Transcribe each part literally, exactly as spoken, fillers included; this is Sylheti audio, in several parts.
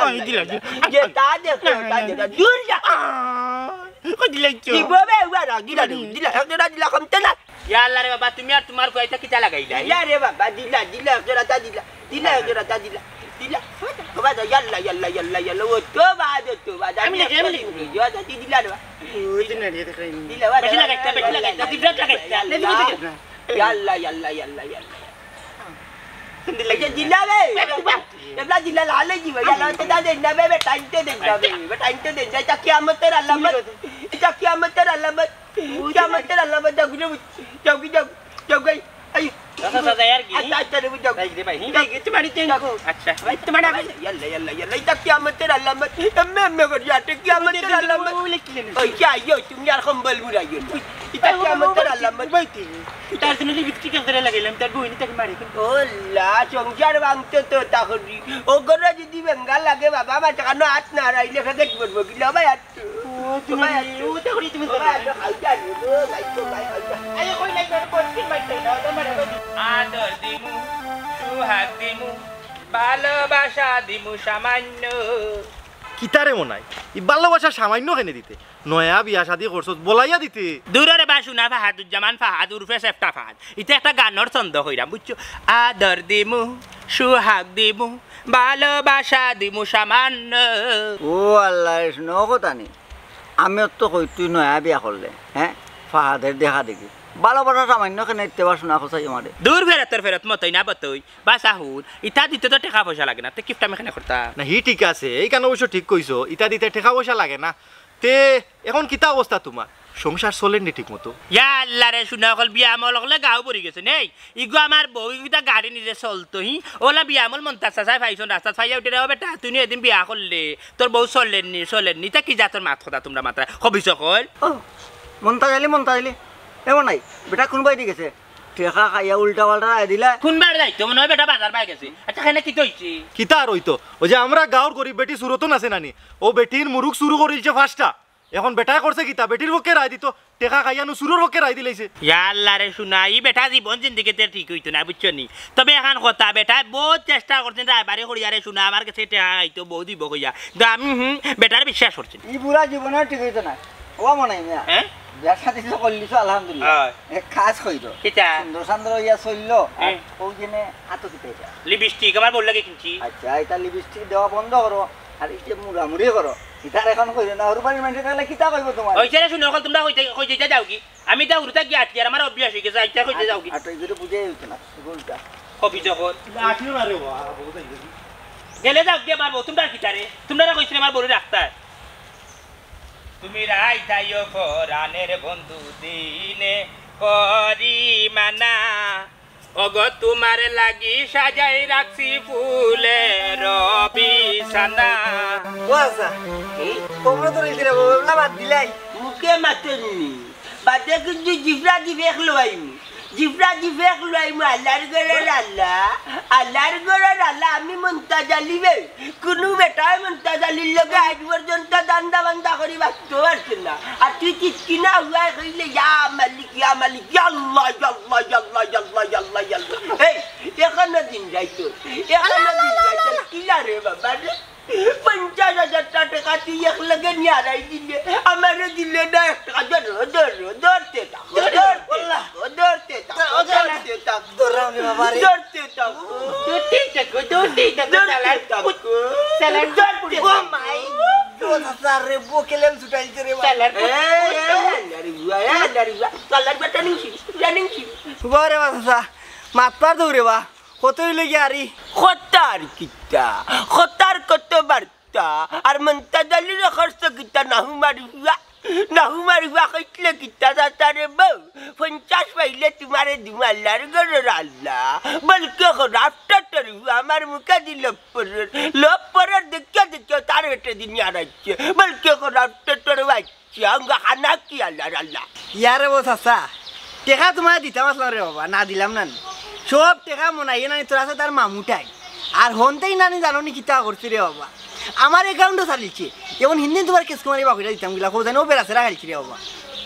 আল্লাহ, দিলা, দিলা। যে তা দেখো, তা দেখো। দূর যা। আহ, কই দিলা ইচ্ছো? দিব বে, উয়া রাখ, দিলা, দিলা, দিলা, এক জোড়া দিলা, কমতে না। ইয়া আল্লাহ রে বাবা, তুমি আর তুমার ফুয়াইন্তে কিতা লাগাইলা? দিলা রে বাবা, দিলা, দিলা, এক জোড়া তা দিলা। দিলা, এক জোড়া তা দিলা। দিলা। বাবা, যা, ইয়াল্লা, ইয়াল্লা, ইয়াল্লা, ইয়াল্লা। ও তো বাদ, ও তো বাদ। আমি নাকি, আমি নাকি? ইয়া, যা, দি দিলা রে বাবা। ও, দিলা রে, দেখো। দিলা, বাবা, বেশি লাগাইতা, বেশি লাগাইতা, জিব্রাত লাগাইতা। ইয়াল্লা, ইয়াল্লা, ইয়াল্লা, ইয়াল্লা। এই যে দিলা রে। এবলা দিলা লালে কি ভাই? ইয়াল্লা, তো দা দে না বে, বে, টাইম তো দে না বে, বে, টাইম তো দে না। এটা কিয়ামতের আলামত। এটা কিয়ামতের আলামত। কিয়ামতের আলামত, যাও গি, যাও গি, যাও গি, যাও গি। আই। আচ্ছা, আচ্ছা, যাই আর কি। আচ্ছা, আচ্ছা, রে, যাও। যাই রে ভাই। যাই রে, তোমার ইতে যাও। আচ্ছা। ভাই, তোমার আগে। ইয়াল্লা, ইয়াল্লা, ইয়াল্লা, এটা কিয়ামতের আলামত। এমনে, এমনে করি, এটা কিয়ামতের আলামত। ওই, কি আইও, তুমি আর কম্বল মুড়াইও না। এটা কিয়ামতের আলামত। ভাই, তুই। তার জন্য লিপস্টিক এক জায়গায় লাগাইলাম, তার বইনি তাকে মারি। ও লা, সংসার ভাঙতে তো তা করি। ও ঘরে যদি বেঙ্গা লাগে, বাবা, আমার টাকা হাত না হারাইলে ফেকেট পড়বো, কি লা ভাই, আর ও, তুমি, ও, দেখো রে, তুমি ও ভাই, আর খাই যা রে, ও ভাই, তো ভাই, খাই যা। আরে, কই নাই, তোর কোন কি মারতে না, ওটা মারে, ওটা মারে। আদর দিমু, সুহাগ দিমু, ভালোবাসা দিমু সামান্য। কিতারে মনাই? ই ভালোবাসা সামান্য কেনে দিতে? নয়া বিয়া শাদি করছস, বলাইয়া দিতে। দূর রে বা, শুনা ফাহাদুজ্জামান ফাহাদ উরফে সেফটা ফাহাদ। ইতা একটা গানর ছন্দ কইরাম, বুঝছো? আদর দিমু, সুহাগ দিমু, ভালোবাসা দিমু সামান্য। ও আল্লাহ, রে শুনো কথা নি। আমি তো কই তুই নয়া বিয়া করলে, হ্যাঁ? ফাহাদের দেখা দেখি। ভালোবাসা সামান্য কেনে দিতে বা শুনা খোঁচাই আমারে। দূর ফেরতর ফেরত মতই না বতই। বাস আহুন, ইতা দিতে তো টেকা পয়সা লাগে না, তে কিফটা আমি কেনে করতাম? না, হি ঠিক আছে, এইখান অবশ্য ঠিক কইছো, ইতা দিতে টেকা পয়সা লাগে না। তে এখন কিতা অবস্থা তুমার? সংসার চলের নি ঠিক মতো? ইয়া আল্লাহ রে, শুনা অকল বিয়া আমল অকলে গাও ভরি গেছে নেই। ইগু আমার বউ, ইগু তা গাড়ি নিজে চলতো হি। ওলা বিয়া আমল মন্তাজ চাচায় পাইছন, রাস্তাত পাইয়া উঠি রে, "ও বেটা, তুই নু এদিন বিয়া করলে, তোর বউ চলের নি, চলের নি।" ইতা কি জাতর মাত কথা তুমরা মাতরায়? খবিছ অকল। ও, মন্তাজ আলী, মন্তাজ আলী। এমন নাই, বেটা কোন বাড়ি গেছে? টেকা খাইয়া উল্টা পাল্টা রায় দিলা। কোন বাড়ি যাইতো? মনে অয় বেটা বাজার বায় গেছে। আচ্ছা, কেনে কিতা অইছে? কিতা আর অইতো? ওই যে আমরা গাঁওর গরিব বেটি সুরতন আছে নানি, ও বেটির মুরুগ চুরু করিলছে পাঁচটা। এখন বেটায় করছে কিতা? বেটির পক্ষে রায় দিতো, টেকা খাইয়া নু চুরর পক্ষে রায় দিলাইছে। ইয়া আল্লাহ রে শুনা, ই বেটা জীবন জিন্দেগিতে ঠিক অইতো না, বুঝছো নি? তবে এখান কথা, বেটায় বউত চেষ্টা করছে, রায়বারি করিয়া রে শুনা, আমার গেছে টেকা খাইতো, বউ দিবো কইয়া। কিন্তু আমি, হুম, বেটার বিশ্বাস করছি না। ই বুড়া জীবনে ঠিক অইতো না। ও মনে হয় না। হ্যাঁ? বিয়া শাদি তো করলিছো, আলহামদুলিল্লাহ। অয়। এক কাজ কইরো। কিতা? সুন্দর সান্দর অইয়া চললো, আর হুম। অউ জেনে আতো কিতা ইটা? লিপস্টিক, আমার বউর লাগি কিনছি। আচ্ছা, ইটা লিপস্টিক দেওয়া বন্ধ করো, আর ইটা মুড়ামুড়ি করো। ইতার অখন কইরো না, হুরুবাড়ির মানষে দেখলে কিতা কইবো তুমার? অইছে রে, হুনো, অকল তুমরা কইতে, কইতে যাও কি? আমি তো হুরুতা গিয়া আটকি, আর আমার অভ্যাস অইগেছে, আইতা কইতে যাও কি? আর ইগুরে বুঝাই অইতো না, ইগুরে উল্টা। কবি যখন। আটিও না রে বাবা, বুঝাই গেছি। গেলে যাও গিয়া আমার বউ, তুমরা কিতা রে? তুমরারে কইছি আমার বউরে রাখতায়। তুমি রাইতাইও পরাণের বন্ধু দিনে করি মানা, ওগো তোমার লাগি সাজাই রাখছি ফুলের বিছানা। ও আচ্ছা, এই কমরা তো রইছে রে বাবা, এগুলা বাদ দিলাই। মুখে মাতেননি, বাদে কিন্তু জিফরা জিফেক লইমু, জিফরা জিফেক লইমু, আল্লাহর ঘরর আল্লাহ, আল্লাহর ঘরর আল্লাহ, আমি মন্তাজ আলী বে। কুনু বেটায় মন্তাজ আলীর লগে আইজ পর্যন্ত দান্দা বান্দা করি বাঁচতে পারছে না। আর তুই কিতকিনা হুয়ায় কইলে, "ইয়া মালিক, ইয়া মালিক, ইয়া আল্লাহ, ইয়া আল্লাহ, ইয়া আল্লাহ, ইয়া আল্লাহ, ইয়া আল্লাহ, ইয়া আল্লাহ।" এই, এখনো দিন যাইতো, এখনো দিন যাইতো। কিলা রে বাবা রে? পঞ্চাশ হাজার টেকা তুই এক লগে নিয়া আড়াই দিলে, আমারে দিলে না এক টেকা। ধরো, ধরো, ধরতে থাকো, ধরো, ধরতে আল্লাহ। থাকো, ধরতে থাকো, ধরো, ধরতে থাকো। ধরো রে বাবা রে। ধরতে থাকো। ধরতে থাকো, ধরতে থাকো, ধরতে চালান। থাকো। চালান। ধরতে ও থাকো। মাই গড, আচ্ছা রে, বউ কেলেন ছুটাইছে রে বাবা। চালান। এ, এ, এ, নারী বুয়া, এ, নারী বুয়া। চালান বা ট্রেনিং শিখ, ট্রেনিং শিখ। বাবা রে বাবা, মাতবার দৌড়ে বা। কত অইলো গিয়া আরি? কত আর কিতা? কত আর কত বার্তা? আর মন্তাজ আলীর খরচ কিতা নাহুমার হুয়া? নাহুমার হুয়া কইতলে কিতা দাতা রে বউ? পঞ্চাশ পাইলে তুমারে দিমু আল্লাহর ঘরর আল্লাহ। বলকে খরাপ টেটর হুয়া আমার মুখে দি লপ পড়র। লপ পড়র দেখিয়া দেখিয়া তার বেটে দিন আড়াইছে। বলকে খরাপ টেটর ভাই। চিয়াঙ্গা খানা কি আল্লাহর আল্লাহ। ইয়ারে ও চাচা, টেকা তুমারে দিতাম আছলাম রে বাবা, না দিলাম না নি। সব টেকা মনাইয়ে নানি তোর আছে তার মামুটাই। আর হন্তেই নানি জানো নি কিতা করছি রে বাবা। আমার অ্যাকাউন্টও চালিছে। এখন হিন্দিন তুমার কেস কুমারি বাকুড়া দিতাম গিলা, কো জানি ও বেড়া সেরা খাইছি রে বাবা।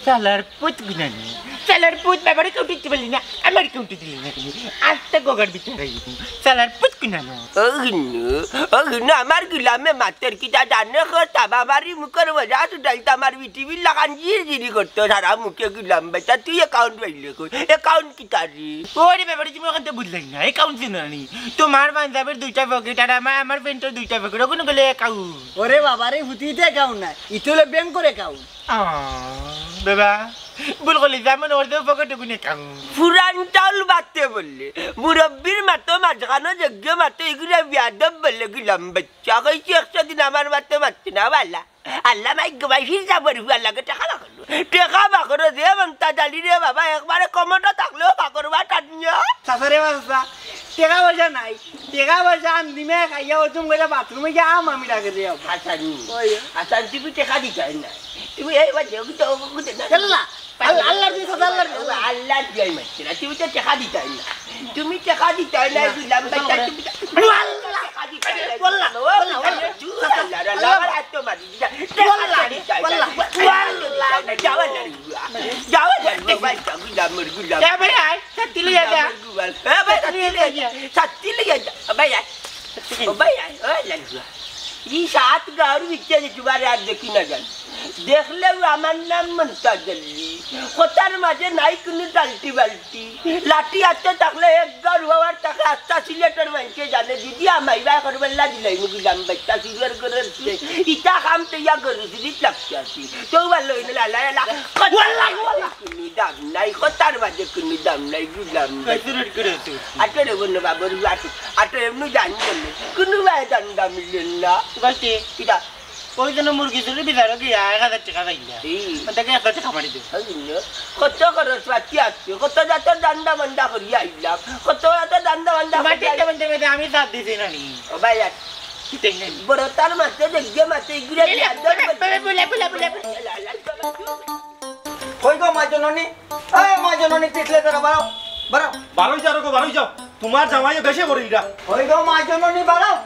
চালার পুত গুনানি। চালার পুত বাবার অ্যাকাউন্টে দিতে পারলি না, আমার অ্যাকাউন্টে দিলি না কেনে? আস্তা গগার ভিতরে রাখি দিবি। চালার পুত গুনানি। ও হিন্নু, ও হিন্নু, আমার গুলামে মাতের কিতা জানে কথা, বাবারি মুখর মজা ছুটাইতো আমার পৃথিবীর লাখান জির জিরি করতো, সারা মুখে গুলাম বেটা, তুই অ্যাকাউন্ট পাইলে কই? অ্যাকাউন্ট কিতা রে? ওরে বাবারে, তুমি অখানতে বুঝলাই না, অ্যাকাউন্ট চিনো না নি? তুমার পাঞ্জাবির দুইটা পকেট আর আমার, আমার প্যান্টর দুইটা পকেট, অগুন গেলে অ্যাকাউন্ট। ওরে বাবারে, ফুতিতে অ্যাকাউন্ট না, ইতো অইলো ব্যাংকর অ্যাকাউন্ট। আহ, বাবা, ভুল করলি, যেমন ওর দেহ পকেটে গুনে খাও। পুরান চাউল বাটতে বললে, মুরব্বির মাতো মাঝখানো যোগ্য মাতো এগুলা বিয়াদব বললে গুলাম বাচ্চা। কইছি একশো দিন আমার মাতো মাততে না বালা। আল্লাহ মাই গো মাই ফির যাবো রে, আল্লাহকে টেকা বাকরো। টেকা বাকরো যে মন্তাজ আলী রে বাবা, একবারে কমটা থাকলেও বাকরবা টানিয়া। চাচা রে বাবা, চাচা, টেকা পয়সা নাই। টেকা পয়সা আন দিমে খাইয়া ওই তুমি কইরা বাথরুমে গিয়া আম আমি রাখে দে বাবা। হাসানি। ওই। হাসান, তুমি টেকা দিতায় না। তুমি এই বাজে, ওকে তো, ওকে তো না। আল্লাহ, আল্লাহ, আল্লাহ দিয়ে কথা, আল্লাহ দিয়ে। আল্লাহ দিয়ে মারছে না। তুমি তো টেকা দিতায় না। তুমি টেকা দিতায় না, না। এই লাম্বা ওখানে তুমি তো ও আল্লাহ। টেকা দিতায় না। ওয়াল্লাহ, ও ওয়াল্লাহ, আল্লাহ, ওয়াল্লাহ। চুপ, আল্লাহ, আল্লাহ, আল্লাহ। আমার হাত তো মারি দিতা। টেকা ওয়াল্লাহ, দিতায় না। ওয়াল্লাহ, ওয়াল্লাহ। যাওয়া না রে, যাওয়া না রে, ভাই, গুলাম, গুলাম। এ ভাই, আয়, ছাতি লইয়া যা। গুলাম, গুলাম। এ ভাই, ছাতি লইয়া যা। ছাতি লইয়া যা। ভাই, আয়। ও ভাই, আয়, ও লালুয়া। ই সাত গাঁওর ভিতরে যে তোমারে আর দেখি না জানি। দেখলেও আমার নাম মন্তাজ আলী। কথার মাঝে নাই কুনু টালটি বালটি। লাঠি আতো থাকলে এক গাঁওর বাবার তাকে আস্তা সিলেটর মানষে জানে। যদি আমাইবা করবেলা দিলাই মুগি দাম বাইতা সিলেট করে। ইতা কাম তো ইয়া গরু সিরিত লাগতে আছি। তো ভালো হইলে লালা লালা। ওয়াল্লাহ, ওয়াল্লাহ। কুনু দাম নাই, কথার মাঝে কুনু দাম নাই, গুলাম। কই সিলেট করে তুই? আটরে বন্য বাবর আটরে। আটরে এমনি জানি বললে। কুনু ভাই দাম দাম মিললেন না। বলতে? কিতা? ওই জন্য মুরগি চুরি বিচারো গিয়া এক হাজার টেকা পাইলা। এই। ওটাকে এক হাজার টেকা মারি দেবো। ওই জন্য কত খরচ পাতি আছে, কত জাত ধান্দা বান্দা করিয়া আইলাম, কত জাত ধান্দা বান্দা তোমার করিয়া টেকা বলতে বলতে আমি সাথ দিছি না নি। ও ভাই, আর কিতাই নাই। বড় তার মাঝে দেখবে মাঝে ঘুরে এলে, বিয়াদব বলে, বলে, বলে, বলে, বলে। কই গো মা জননী? এ মা জননী, পিছলে ধরো, বাড়াও, বাড়াও। বাড়াই যাও গো, বাড়াই যাও। তোমার জামাইয়ে বেশি করিলরা। কই গো মা জননী, বাড়াও।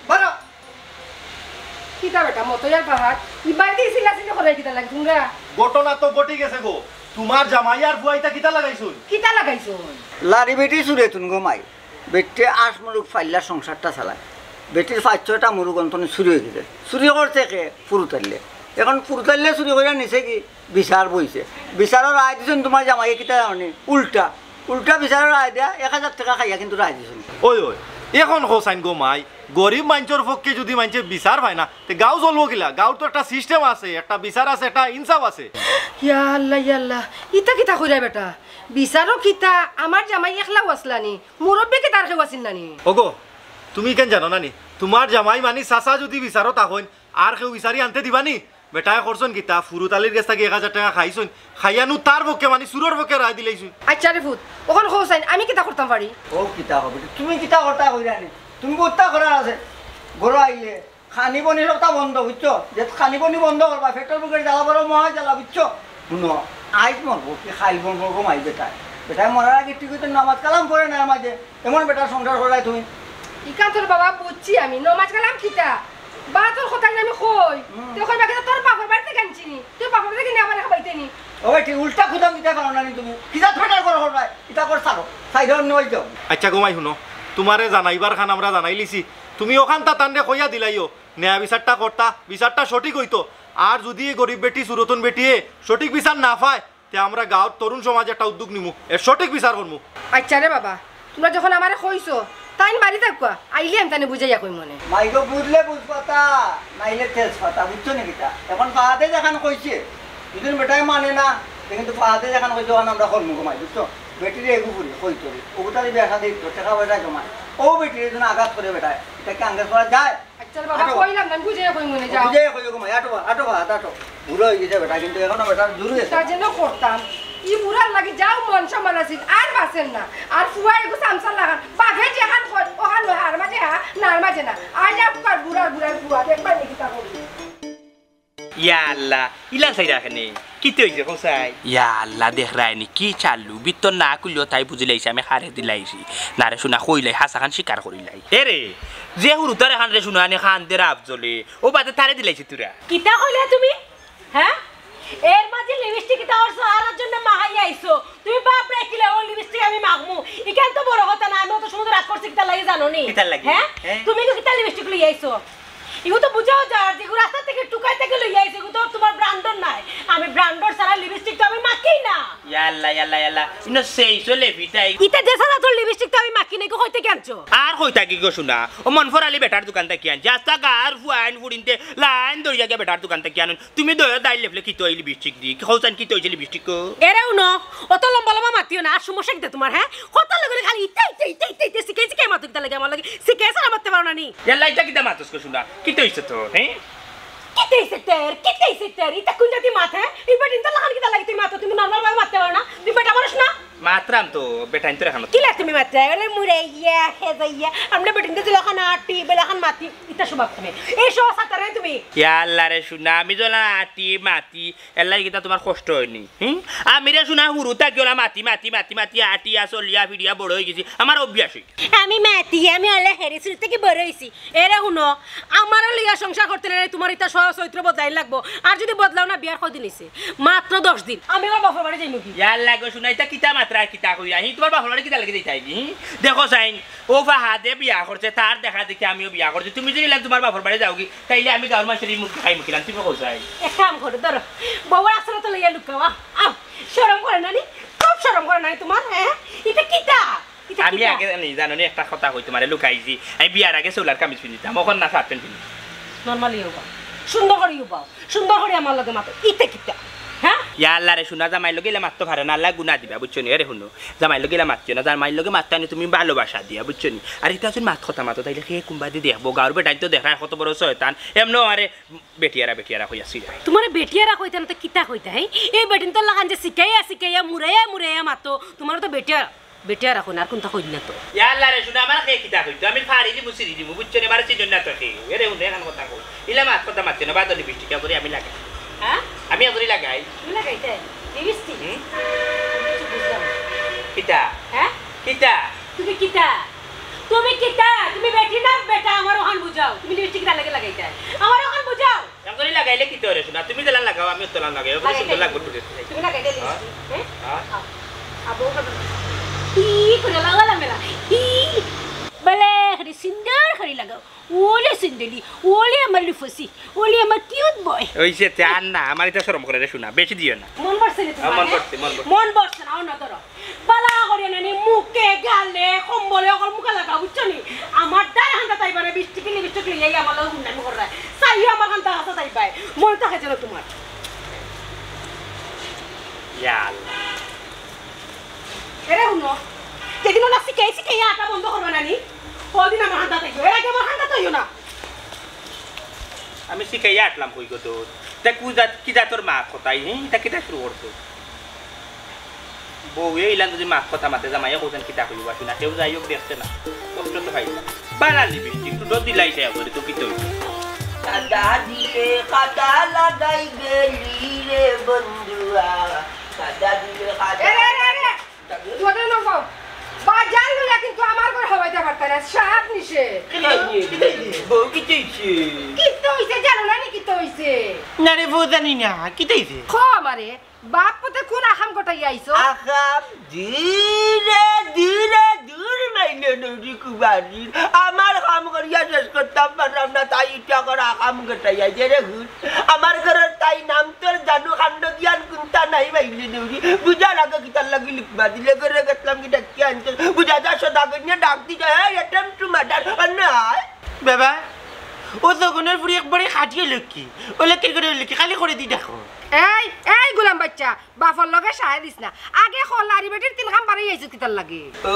বারো। কিতা বেটা, মতইয়ার পাহাড়? ই বাড়িত চিল্লাচিল্লি করার কিতা লাগি তোমরা? ঘটনা তো ঘটি গেছে গো। তোমার জামাই আর ফুয়াইন্তে কিতা লাগাইছইন? কিতা লাগাইছইন? লাড়ি বেটি চুরে তুন গো মাই। বেটিয়ে আট মুরুগ পাইলা সংসারটা চালায়। বেটির পাঁচ ছয়টা মুরুগ অন্তত চুরি অইগেছে। চুরি করছে কে? ফুরুতাইলে। এখন ফুরুতাইলে চুরি করিয়া নিছে কি? বিচার বইছে। বিচারর রায় দিছইন তুমার জামাইয়ে কিতা জানো নি? উল্টা। উল্টা বিচারর রায় দিয়া এক হাজার টেকা খাইয়া কিন্তু রায় দিছইন। ওই, ওই, এখন কও চাইন গো মাই, গরিব মাইনষর পক্ষে যুদি মাইনষে বিচার পায় না, তে গাঁও চলবো কিলা? গাঁওর তো একটা system আছে, একটা বিচার আছে, একটা ইনসাফ আছে। ইয়া আল্লাহ, ইয়া আল্লাহ, ইতা কিতা কইরা বেটা? বিচারও কিতা, আমার জামাই একলাউ আছলা নি? মুরব্বি কিতা আর কেউ আছিল না নি? ওগো, তুমি কেন জানো না নি? তুমার জামাই মানি চাচা যুদি বিচারো থাকইন, আর কেউ বিচারি আনতে দিবা নি? বেটায় করছইন কিতা? ফুরুতালির গেছ থাকি এক হাজার টেকা খাইছইন, খাইয়া নু তার পক্ষে মানি চুরর পক্ষে রায় দিলাইছইন। আচ্ছা রে ফুত, অখন কও চাইন, আমি কিতা করতাম পারি? ও কিতা করবে? তুমি কিতা করতা কইরা নি? তুমি বত্তা করার আছে। ঘরো আইলে খানি বনি সবটা বন্ধ, বুঝছো? যে খানি বনি বন্ধ করবা, পেটর ভুকের জ্বালা বড় মহা জ্বালা, বুঝছো? হুনো, আইজ মরবো কি খাইল মরবো গো মাই বেটায়। বেটায় মরার আগে ঠিক অইতো নামাজ কালাম পড়ে না মাঝে। এমন বেটার সংসার করায় তুমি। ইখান তোর বাবা বুঝছি আমি, নমাজ কালাম কিতা? বা তোর কথা আমি কই। হুম। তুই কইবা কিতা তোর বাপর বাড়িত থাকি আনছি নি? তুই বাপর বাড়িত থাকি নি আবার খাবাইতে নি? ও বেটি, উল্টা খুদাম দিতে পারো না নি তুমি? কিতা ফেটার করে করবায়? ইতা কর ছাড়ো। সাইডে অন্য অই যাও। আচ্ছা গো মাই হুনো, তুমারে জানাইবার খান আমরা জানাইলিছি। তুমি অখানতা তানরে কইয়া দিলাইও, ন্যায় বিচারটা করতা, বিচারটা সঠিক অইতো। আর যুদি এই গরিব বেটি, চুরতন বেটিয়ে সঠিক বিচার না পায়, তে আমরা গাঁওর তরুণ সমাজে একটা উদ্যোগ নিমু, এর সঠিক বিচার করমু। আচ্ছা রে বাবা, তুমরা যখন আমারে কইছো, তাইন বাড়ি থাকউক্কা, আইলে আমি তানে বুঝাইয়া কইমুনে। মাইগো বুঝলে বুঝ পাতা, নাইলে তেজ পাতা, বুঝছো নি কিতা? এখন ফাহাদে যেখান কইছে, যুদি বেটায় মানে না, তে কিন্তু ফাহাদে যেখান কইছে, অখান আমরা করমু গো মাই, বুঝছো? বেটিরে এগু ফুরি, কই তোরে, ওগুতারে বিয়া শাদি দিত, টেকা পয়সা জমায়। ও বেটিরে যুদি আঘাত করে বেটায়, ইটা কি আঙ্গেজ করা যায়? আচ্ছা রে বাবা, আটো। কইলাম না, বুঝে কই মনে যাও। বুঝে কই গো মাই, আটো বা, আটো বা, আটো। বুড়া অই গেছে বেটা, কিন্তু এখনো বেটার জোর গেছে। তা যেন করতাম। ই বুড়ার লাগি যাও মন সম্মান আছিল, আর বাঁচেন না। আর ফুয়া এগু সামসার লাগান। বাঘে যেহান কয়, ওহান লয়, হার মাঝে হা, নার মাঝে না। আর যা ফুয়ার বুড়ার বুড়ার ফুয়া, দেখবার নি কিতা করি। ইয়া আল্লাহ, ইলা চাইরা কেনে? কিতা অইছে, কও চাই? ইয়া আল্লাহ, দেখরায় নি কি চালু? ভিতর না খুললেও তাই বুঝিলাইছে আমি হারে দিলাইছি। না রে সোনা, কইলাই, হাছাখান স্বীকার করিলাই। এরে, যে হুরুতার এখান রে সোনা আনি খান দে রাব জ্বলে, ও বাদে তারে দিলাইছে তুরা। কিতা কইলে তুমি? হ্যাঁ? এর মাঝে লিপস্টিক কিতা করছো? আর ওর জন্য মাহাই আইছো। তুমি বাপ রে কিলা ও লিপস্টিক আমি মাখমু। ইখান তো বড় কথা না, আমি অত সময় রাগ করছি কিতা লাগি জানো নি? কিতার লাগি? হ্যাঁ? হ্যাঁ? তুমি কিতা লিপস্টিক লই আইছো? ইগু তো বুঝাও যার, যেগু রাস্তা থাকি টুকাই থাকি লইয়া আইছে, ইগু তো তুমার ব্র্যান্ডর নায়। আমি ব্র্যান্ডর ছাড়া লিপস্টিক তো আমি মাখি না। ইয়াল্লা, ইয়াল্লা, ইয়াল্লা। ইনো সেই চলে ফিটাই। ইতা দেশা জাতর লিপস্টিক তো আমি মাখি না, ইগু কই থাকি আনছো? আর কই থাকি গো সোনা? ও মনফর আলী বেটার দোকান থাকি আনছি। আস্তা গাঁওর ফুয়াইন ফুড়িন্তে লাইন ধরিয়া গিয়া বেটার দোকান থাকি আনইন। তুমি দয়া দাই লেফলে কিতা অইল লিপস্টিক দি? কও চাইন কিতা অইছে লিপস্টিক কো? এরে হুনো, অত লম্বা লম্বা মাতিও না। আর সমস্যা কিতা তুমার, হ্যাঁ? কথা লগে খালি ইতা, ইতা, ইতা, ইতা, ইতা, শিখে, শিখে মাতো কিতা লাগে আমার লগে? শিখে ছাড়া মাততে পারো না নি? ইয়াল্লা, ইতা কিতা মাতস কো সোনা? কিতা অইছে তোর, হ্যাঁ? কিতা অইছে তোর? কিতা অইছে তোর? ইতা কুন জাতি মাত, হ্যাঁ? ই বেটিন্তর লাখান কিতা লাগি তুমি মাতো? তুমি নরমাল ভাবে মাততে পারো না? তুমি বেটা মানুষ না? মাতরাম তো, বেটাইন্তর লাখান। কিলা তুমি মাতরায়? অইলে মুড়াইয়া, খেজাইয়া। আমরা বেটাইন্তর লাখান আটি, বেলাখান মাতি, ইতা স্বভাব তুমি। এই সহ সাতারে তুমি। ইয়াল্লা রে সোনা, আমি যেলা আটি, মাতি, এরলাগি কিতা তুমার কষ্ট অয়নি? হুম? আমি রে সোনা হুরু থাকি অলা মাতি, মাতি, মাতি, মাতি, আটিয়া, চলিয়া, ফিরিয়া বড় অই গেছি। আমার অভ্যাস অই গেছে। আমি মাতি, আমি অলা হেরি চুরি থাকি বড় অইছি। এরে হুনো, আমারে লইয়া সংসার করতে নাইলে তুমার ইতা সহ চরিত্র বদলাইন লাগবো। আর যুদি বদলাও না, বিয়ার কয়দিন অইছে? মাত্র দশ দিন। আমি আমার বাপর বাড়ি যাইমু কি? ইয়াল্লা গো সোনা, ইতা কিতা মাতরায় কিতা কইয়া? হি, তুমার বাপর বাড়ি কিতা লাগি যাইতায় নি? হি? দেখো চাইন, ও ফাহাদে বিয়া করছে, তার দেখা দেখি আমিও বিয়া করছি। তুমি যুদি ইলা তুমার বাপর বাড়ি যাওগি, তাইলে আমি গাঁওর মানষর ই মুখ দেখাইমু কিলান, তুমি কও চাই। এক কাম করো, ধরো, বউর আছাড় তো লইয়া লুকাও, আও, আও। শরম করে না নি? খুব শরম করে না নি তুমার, হ্যাঁ? ইতা কিতা? ইতা আমি কিতা? আগে জানি, জানো নি, একটা কথা কই তুমারে লুকাইছি। আমি বিয়ার আগে চুলার কামিজ পিন্দিতাম, অখন না শার্ট প্যান্ট পিন্দি। নরমালি উবাও, সুন্দর করি উবাও, সুন্দর করি আমার লগে মাতো। ইতা কিতা? হ্যাঁ? ইয়াল্লা রে সোনা, জামাইর লগে ইলা মাততে পারে না, আল্লায় গুনা দিবা, বুঝছো নি? এরে হুনো, জামাইর লগে ইলা মাতিও না, জামাইর লগে মাততায় নি তুমি ভালোবাসা দিয়া, বুঝছো নি? আর ইতা যদি মাত কথা মাতো, তাইলে কে কুনবাদি দেখবো? গাঁওর বেটাইন তো দেখরায় কত বড় শয়তান। এমনেও আমারে বেটিয়ারা, বেটিয়ারা কইয়া ছিড়ায়। তুমারে বেটিয়ারা কইতা না তো কিতা কইতা, হ্যাঁ? এই বেটিন্তর লাখান যে শিখাইয়া, শিখাইয়া, মুড়াইয়া, মুড়াইয়া মাতো, তুমারে তো বেটিয়া, বেটিয়ারা কইন, আর কুনতা কইন না তো। ইয়াল্লা রে সোনা, আমারে কে কিতা কইতো? আমি ফাড়ি দিমু, ছিড়ি দিমু, বুঝছো নি? আমারে চিনইন না তো কেউ। এরে হুনো, এখান কথা কই। ইলা মাত কথা মাতিও না, বাদর লিপস্টিক করি আমি লাগাই। হ্যাঁ? আমি এগুলি লাগাই। তুমি লাগাইতে? লিপস্টিক? হুম? আমি কিছু বুঝলাম না। কিতা? হ্যাঁ? কিতা? তুমি কিতা? তুমি কিতা? তুমি বেটি না বেটা? আমার অখান বুঝাও। তুমি লিপস্টিক কিতা লাগে লাগাইতে? আমার অখান বুঝাও। এগুলি লাগাইলে কিতা অয় রে সোনা? তুমি যেলান লাগাও, আমি অতলান লাগাই। এগুলি লাগাইতে সুন্দর লাগবো তুমি। তুমি লাগাইতে হ্যাঁ? লিপস্টিক, হ্যাঁ? হ্যাঁ? আও। আবো, আবো। ই করে লাগালা মেলা। ই। বলে, খালি সুন্দর করি লাগাও। ওলে সিন্দেলি, ওলে আমার লুফসি, ওলে আমার কিউট বয়। ওই যে তে আর না, আমার ইতা শরম করে রে, শোনা, বেশি দিও না। মন পড়ছে নি তোমার, আমার মন হ্যাঁ? পড়ছে, মন পড়ছে। মন পড়ছে না, অন্য ধরো। বালা করে নানি মুখে, গালে, কম্বলে, অকল মুখে লাগা, বুঝছো নি? আমার দায় হান্দা তাই বারে বিশ টিকি লিপস্টিক লইয়া আমার লগে গুন্ডামি করে। চাইও আমার হান্দা হাসা তাই বাই। মন থাকে যেন তোমার। ইয়া আল্লাহ। এরে হুনো, যেদিন ওলা শিখাই শিখাই আটা বন্ধ করবে নানি, ওদিন আমার হান্দা তাইও। এর আগে আমার হান্দা তাইও না। আমি শিখাইয়া আটলাম কই গো তোর? তা কু জাত, কি জাতর মা কথাই, হি? তা কিতা শুরু করছো? বউয়ে ইলান যদি মাত কথা মাতে, জামাইয়ে কইছেন কিতা কইবা, শুনা কেউ যাই হোক দেখছে না, কষ্ট তো পাইবা। বালা লিপস্টিক, একটু ডর দিলাই দেয়া করে তো কি তৈরি। কাদা দিলে কাদা লাগাই গেলি রে বন্ধুয়া, কাদা দিলে কাদা এরে, এরে, এরে! তুই ওটা নকো। বাজার লইয়া কিন্তু আমার ঘর হবাইতে পারতে না, সাপ নিষে। কিতা হইছে? বউ কিতা হইছে? কিতা হইছে জানো না নি কিতা হইছে? না রে বউ জানি না, কিতা হইছে? খো আমারে, বাপ পুতে কোন আকাম ঘটাইয়া আইছো? আকাম? ধীরে ধীরে দূর মাইলে নদী কুবারি। আমার কাম করিয়া শেষ করতাম পারলাম না, তাই ইটা করে আকাম ঘটাইয়া যে রে হুন। আমার ঘরর তাই নাম তোর জানু কাণ্ড জ্ঞান কুন্তা নাই বাইলে দেউরি। বুঝার আগে কিতার লাগি লিখবা দিলে ঘরে গেছলাম কি ডাকিয়া আনতে। বুঝা যা সদাগর নিয়া ডাক দি যায়, "এই attempt to murder, আর নাই।" বাবা, ও তখনর ফুড়ি একবারে খাটিয়ে লক্ষ্মী। ও লক্ষ্মীর করে লক্ষ্মী, খালি করে দি দেখো। এই, এই গোলাম বাচ্চা, বাপর লগে সায় দিস না। আগে ক লারি বেটির তিন খাম বাড়াই আইছো কিতার লাগি? ও,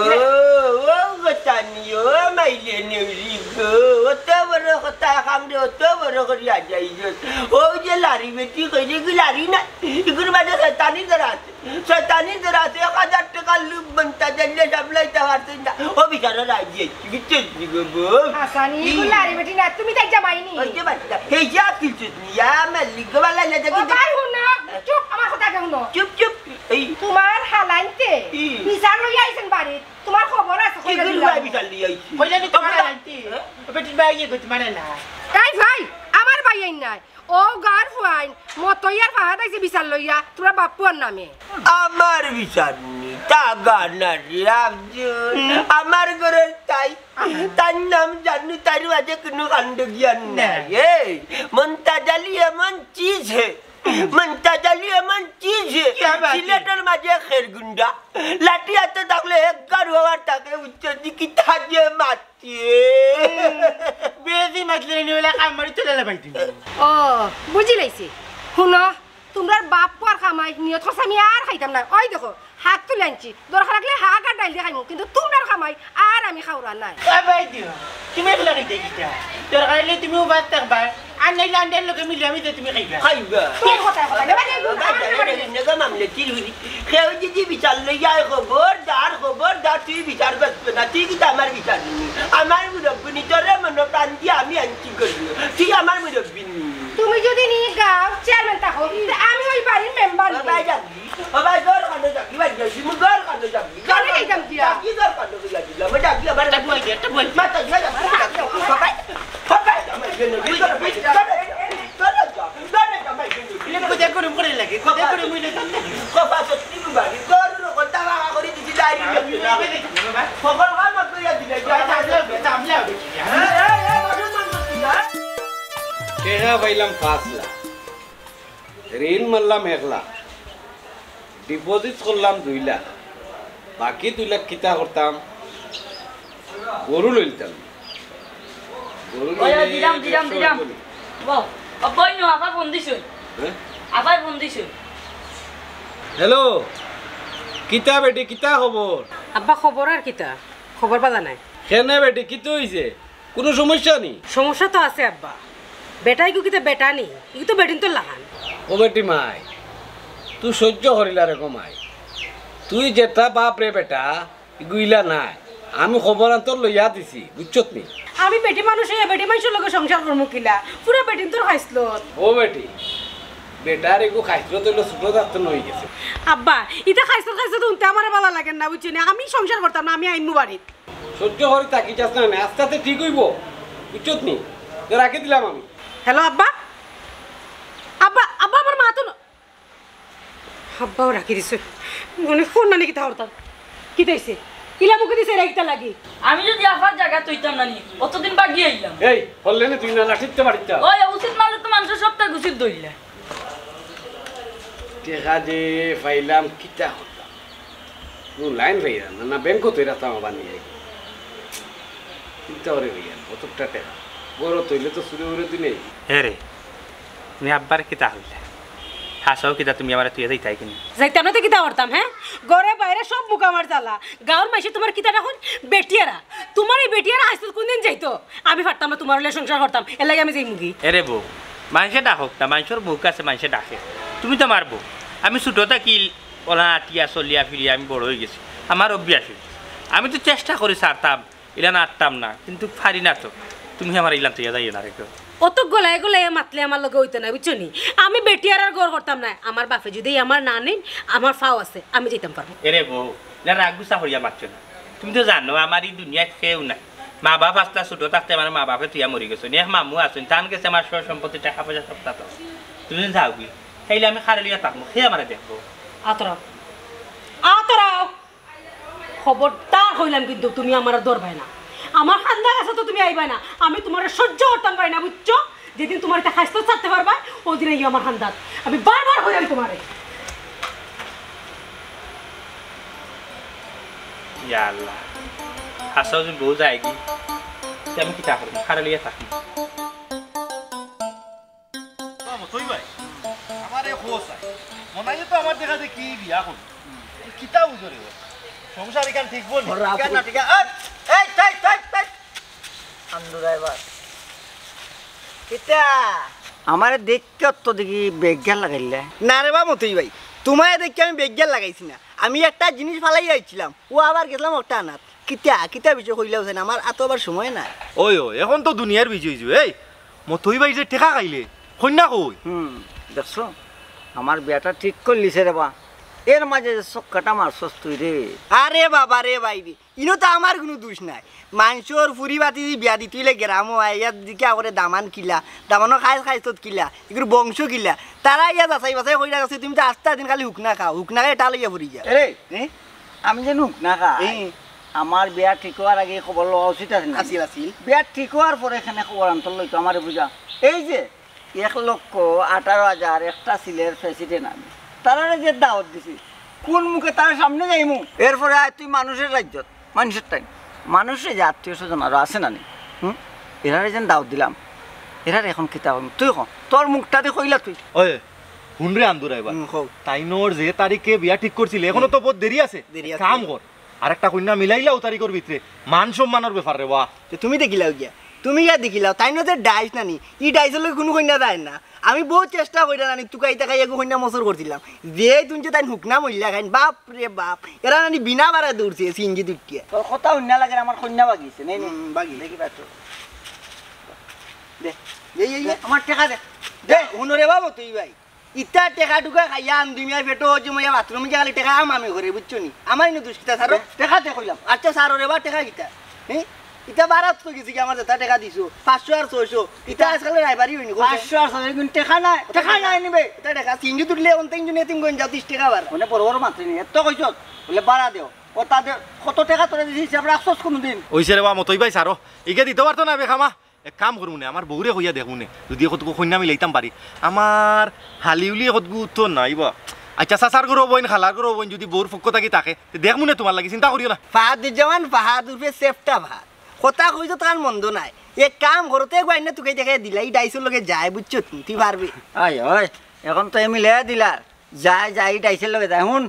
ও কথা নি, ও মাইলে নেউরি গো, অত বড় কথা কাম রে, অত বড় করিয়া যাই গো। ও যে লারি বেটি কইলে কি লারি না? ইগুর মাঝে শয়তানি ধরা আছে, শয়তানি ধরা আছে। এক হাজার টাকার লুপ বনতা জানলে সামলাইতে পারছিস না। ও বিচারর আইজি আইছি, বুঝছিস নি গো বউ? হাসানি, ই। ইগুর লারি বেটি না, তুমি তাই জামাই নি। ওই যে বাচ্চা, এই যে আছিস তুই, ইয়া মালিক গো, বালা লাগে ও কিন্তু ভাই, হুনো, চুপ, আমার কথা আগে হুনো। চুপ, চুপ। এই। তোমার হালাইতে ই। বিচার লইয়া আইছেন বাড়িত। তোমার খবর আছে, কি কইলে করি দিলাম। ভাই বিচার লইয়া আইছি? কইলে নি তোমার হালাইতে? হ্যাঁ? ও বেটির ভাই ইয়ে করতে পারে না। এই ভাই, আমার ভাই এই নাই। ও গার ফুয়াইন, মতইয়ার ফাহাদ আইছে বিচার লইয়া, তোমরা বাপ্পুয়ার নামে। আমার বিচার নি, তা গানারি আব্দুল। হুম। আমার ঘরর তাই, তার নাম জানু, তার মাঝে কোনো কাণ্ড জ্ঞান নাই। নাই। এই, মন্তাজ আলী এমন চিজ হে। মন্তাজ আলী এমন চিজ হে, কিয়া বাত হে? সিলেটর মাঝে খেরগুন্ডা, লাঠি আতে থাকলে এক গার হওয়ার থাকে, উচ্চ দিকে থাকে মাত। বেজি মাতলে নি ওলা কাম মারি চলে যাবাই তুমি। ও, বুঝি লাইছি। হুনো, তোমরার বাপ্পুয়ার কামাই নিয়ত করছে আমি আর খাইতাম না। ওই দেখো, হাত তুলে আনছি। দরকার লাগলে হাক আর ডাইল দিয়া খাইমু, কিন্তু তোমরার কামাই আর আমি খাওরা নাই। এ ভাই দিও, তুমি একলা খাইতে কিতা? দরকার হইলে তুমি উবাত থাকবা, আর নাইলে আন্ডার লগে মিলে আমি তো তুমি খাইবা। খাইবা। তোর কথা কথা, এবার এই গুণ, ভাই, আমার ভাই, কথা। নেগা মামলে চিরুরি। কেউ যদি বিচার লইয়া আয়, খবরদার, খবরদার, তুই বিচার করবে না, তুই কিন্তু আমার বিচার নিবি। আমার মুরব্বী নি, তোরে মনে প্রাণ দিয়ে আমি আনছি করবি। তুই আমার মুরব্বী নি। তুমি যদি নি গাঁও চেয়ারম্যান থাকো, তে আমি ওই বাড়ির মেম্বার ও নি। ভাই, যাবি। ও ভাই, ঘর কানো যাবি, ভাই, যাবি, মু ঘর কানো যাবি। কানে যাইতাম কিয়া? যাবি, ঘর কানো যাবি, যাবি, যাবি, যাবি, যাবি। একটা বই দে, একটা বই। মা, তো যাবি, যাবি, যাবি। ও ভাই, ও ভাই, আমার জন্য, তুই তো, তুই তো, তুই তো, তুই তো, তুই তো, আমার জন্য। ইলে কোথায় করে মরে লাগে, কোথায় করে মরে লাগে। কথা সত্যি বাড়ি, ঘর কথা বাবা করে দিছি, ডায়েরি আমি করতে না। মরে গেছি, বাবা। খবর হয় না, তুই আর দিলে, যা, যা, যা, যা, যা। এই, এই, এই, মানুষ মানুষ কি, হ্যাঁ? টেকা পাইলাম পাঁচ লাখ। ঋণ মারলাম এক লাখ, deposit করলাম দুই লাখ, বাকি দুই লাখ কিতা করতাম? গরু লইতাম। গরু ওই, ওই, লইলে দিলাম, দিলাম, ব্যবসা দিলাম। করবো নি? বাহ, আব্বা, ওই নো, আব্বা ফোন দিছইন। হ্যাঁ? আব্বা ফোন দিছইন। হ্যালো, কিতা বেটি, কিতা খবর? আব্বা, খবর আর কিতা? খবর বালা নাই। কেনে বেটি, কিতা হইছে? কোনো সমস্যা নি? সমস্যা তো আছে আব্বা। বেটা ইগু কিতা বেটা নি? ইগু তো বেটিন্তর লাখান। ও বেটি মাই, তুই সহ্য করিলা রে গো মাই। তুই যেটা বাপ রে বেটা, ইগু ইলা নায়। আমি খবর আন্তর লইয়া দিছি, বুঝছত নি? আমি বেটি মানুষ অইয়া বেটি মাইনষর লগে সংসার করমু কিলা? পুরা বেটিন্তর খাইছলত। ও বেটি, বেটার ইগু খাইছলত অইলো ছোট থাকতে নই গেছে। আব্বা, ইতা খাইছলত খাইছলত হুনতে আমারে বালা লাগের না, বুঝছো নি? আমি সংসার করতাম না, আমি আইমু বাড়িত। সহ্য করি থাকি যাস না, আস্তে আস্তে ঠিক হইব, বুঝছত নি? তো রাখি দিলাম আমি। হ্যালো আব্বা, আব্বা, আব্বা, আমার মা তো ন-, আব্বাও রাখি দিছে। মনে ফোন না নাকি তাহলে তার? কি দিছে? কিলা মুখে দিছে রে একটা লাগি? আমি যদি আফার জাগাত অইতাম না নি, অতদিন বাগি আইলাম। এই, হরলে নি তুই না লাঠিতে বাড়িতে? ওই উচিত মারলে তো মানুষের সবটা উচিত ধরলে। টেকা যে পাইলাম, কিতা করতাম? কোনো লাইন পাইলাম না, না ব্যাংকো তো এরা তো আমার বানিয়ে। চিন্তা করে পাইলাম, অতটা টেকা। বড় তৈলে তো চুরে উড়ে দিনে। হে রে, তুমি আব্বার কিতা হইলে? হাসাও কিতা তুমি আমারে তুই যাইতাই কিনি? যাইতাম না তো কিতা করতাম, হ্যাঁ? ঘরে বাইরে সব মুখ আমার জ্বালা। গাঁওর মাইনষে তোমার কিতা ডাকইন? বেটিয়ারা। তোমার এই বেটিয়ারা হাইস্কুল কোনদিন যাইতো? আমি পারতাম না তোমার লগে সংসার করতাম, এর লাগি আমি যাইমুগি। এরে বউ, মাইনষে ডাকউক না, মাইনষর মুখ আছে, মাইনষে ডাকে। তুমি তো আমার বউ। আমি ছোট থাকি ওলা আটিয়া চলিয়া ফিরিয়া আমি বড় অই গেছি। আমার অভ্যাস অই গেছে। আমি তো চেষ্টা করি ছাড়তাম, ইলান আটতাম না, কিন্তু পারি না তো। তুমি আমার ইলান তুইয়া যাইও না রে কেউ। অত গলায় গলায় মাতলে আমার লগে অইতো না, বুঝছো নি? আমি বেটিয়ারার ঘর করতাম না। আমার বাপে যদি আমার না নেইন, আমার ফাও আছে, আমি যাইতাম পারমু। এরে বউ, ইলা রাগ গুসা করিয়া মাতছো না। তুমি তো জানো, আমার ই দুনিয়াত কেউ নাই। মা বাপ আস্তা ছোট থাকতে আমার মা বাপে তুইয়া মরি গেছে। এক মামু আছইন, তান গেছে আমার সয় সম্পত্তি, টেকা পয়সা সবটা তো। তুমি যদি যাওগি, তাইলে আমি কারে লইয়া থাকমু, কে আমারে দেখবো? আতরাও, আতরাও। খবরদার কইলাম কিন্তু তুমি আমারে ধরবায় না। আমার কান্দার কাছে তো তুমি আইবায় না। আমি তোমারে সহ্য করতাম পারি না, বুঝছো? যেদিন তোমার ইতা খাইস্তা ছাড়তে পারবায়, ওদিন আইও আমার কান্দাত। আমি বারবার কইলাম তোমারে। ইয়া আল্লাহ, হাসাও যদি বউ যায়গি, তে আমি কিতা করমু? কারে লইয়া থাকমু? ও মতই ভাই, আমারে কও চাই। মনে হয় তো আমার দেখা দেখি বিয়া করবো। কিতা বুঝো রে ও? সংসার ইখান ঠিক বল। ওরা ঠিক না, ঠিক আছে? এই, এই, এই, এই, এই। আন্দু ড্রাইভার। কিতা? আমারে দেখকে তো দেখি বেজ্ঞান লাগাইলে। না রে বা মতই ভাই, তোমারে দেখি আমি বেজ্ঞান লাগাইছি না। আমি একটা জিনিস ফালাই আইছিলাম, ও আবার গেছিলাম একটা আনাত। কিতা, কিতা বিষয় কইলাও যেন, আমার আতো আবার সময় নাই। ওই, ওই, এখন তো দুনিয়ার বিজি অইছো। এই, মতই ভাই যে টেকা খাইলে, কইন্যা কই? হুম, দেখছো? আমার বিয়াটা ঠিক করলিছে রে বা। এর মাঝে যে ছক্কাটা মারছস তুই রে। আরে বাবা রে ভাই রে, ইনো তো আমার কুনু দুষ নাই। মানষর ফুরি বাতি দি বিয়া দিতে অইলে গেরামো আইয়া দিকে আগরে দামান কিলা, দামানো খাইছ খাইছত কিলা, এগুর বংশ কিলা। তারা ইয়া যাচাই বাছাই কইরা গেছে, তুমি তো আস্তা দিন খালি হুকনা খাও, হুকনা খাই এটা লইয়া ফুরি যাও। এরে, হ্যাঁ? আমি যেন হুকনা খাই। এই। আমার বিয়া ঠিক হওয়ার আগে খবর লওয়া উচিত আছে না? আছিল, আছিল। বিয়া ঠিক হওয়ার পরে এখানে খবর আনতে লইতো আমারে বুঝা। এই যে এক লক্ষ আঠারো হাজার একটা সিলের প্রেসিডেন্ট আমি। তারারে যে দাওয়াত দিছি, কোন মুখে তার সামনে যাইমু? এরপরে আয় তুই মানুষের রাজ্যত, মানুষের টাইম। মানুষের যে আত্মীয় স্বজন আরো আছে না নি? হুম? এরারে যেন দাওয়াত দিলাম। এরারে এখন কিতা কইমু? তুই ক, তোর মুখটা দি কইলা তুই। ওই, হুন রে আন্দু ড্রাইভার। হুম, কও। তাইনর যে তারিখে বিয়া ঠিক করছিলে, এখনো তো বহুত দেরি আছে। দেরি আছে। কাম কর, আর একটা কইন্যা মিলাইলা ও তারিখর ভিতরে। মান সম্মানর ব্যাপার রে বা। তে তুমি দেখিলাও গিয়া, তুমি গিয়া দেখিলাও, তাইনর যে ডাইস নানি, ই ডাইসর লগে কুনু কইন্যা যায় না। আমি বহুত চেষ্টা কইরা নানি, তুকাই তাকাই এগু কইন্যা মসর করছিলাম। যে তুনছে তাইন হুকনা মইল্লা খাইন, বাপ রে বাপ। এরা নানি বিনা বারে দৌড়ছে, সিএনজি দুটিয়া। তোর কথা হুন্না লাগে আমার কইন্যা বাগিছে, নেই, নেই। হুম, বাগি। দেখি পাচ্ছ। দে। এই, এই, এই। আমার টেকা দে। দে, হুনো রে বাবু, তুই ভাই। ইতা টেকা টুকা খাইয়া আন্দুমিয়া পেটো হচ্ছে মইয়া বাথরুমে গিয়া খালি টেকা আম আমি করে, বুঝছো নি? আমার ইনো দুষ্কিতা ছাড়ো। টেকা দে কইলাম। আচ্ছা, ছাড়ো রে বা, টেকা কিতা? হ্যাঁ? ইতা বারাত তো গেছি কি আমার যেটা টেকা দিছো, পাঁচশো আর ছয়শো। ইতা আজকাল রায়বারি হইনি, কইছে। পাঁচশো আর ছয়শো, কিন্তু টেকা নাই, টেকা নাই নিবে। ইতা টেকা সিঙ্গি তুললে অন তিনজন এতিম গঞ্জা তিরিশ টেকা বাড়া। মানে বড় বড় মাত্র নি, এত কইছ, বলে বাড়া দেও। ও তাদের কত টেকা তোরা দিছি, হিসাব রাখছস কোনোদিন? ওই সে রে বা মতই ভাই, ছাড়ো। ইগে দিতে পারতো না বেখামা। এক কাম করমু নে, আমার বউরে কইয়া দেখমু নে, যদি কতগু কইন্যা মিলাইতাম পারি। আমার হালিউলি কতগু তো নাই বা। আচ্ছা, চাচার ঘরো বইন, খালার ঘরো বইন, যদি বউর পক্ষ থাকি থাকে, তে দেখমু নে তোমার লাগি, চিন্তা করিও না। ফাহাদুজ্জামান ফাহাদ উরফে সেফটা ফাহাদ। কথা কইছো তো আর মন্দ নাই। এক কাম করো, তে গো আইনা তুকাই দেখে দিলা, ই ডাইসর লগে যায়, বুঝছো তুমি? তুই পারবি। আয়, ওই, এখন তো এ মিলাই দিলার। যায়, যায়, ই ডাইসর লগে যায়। হুন,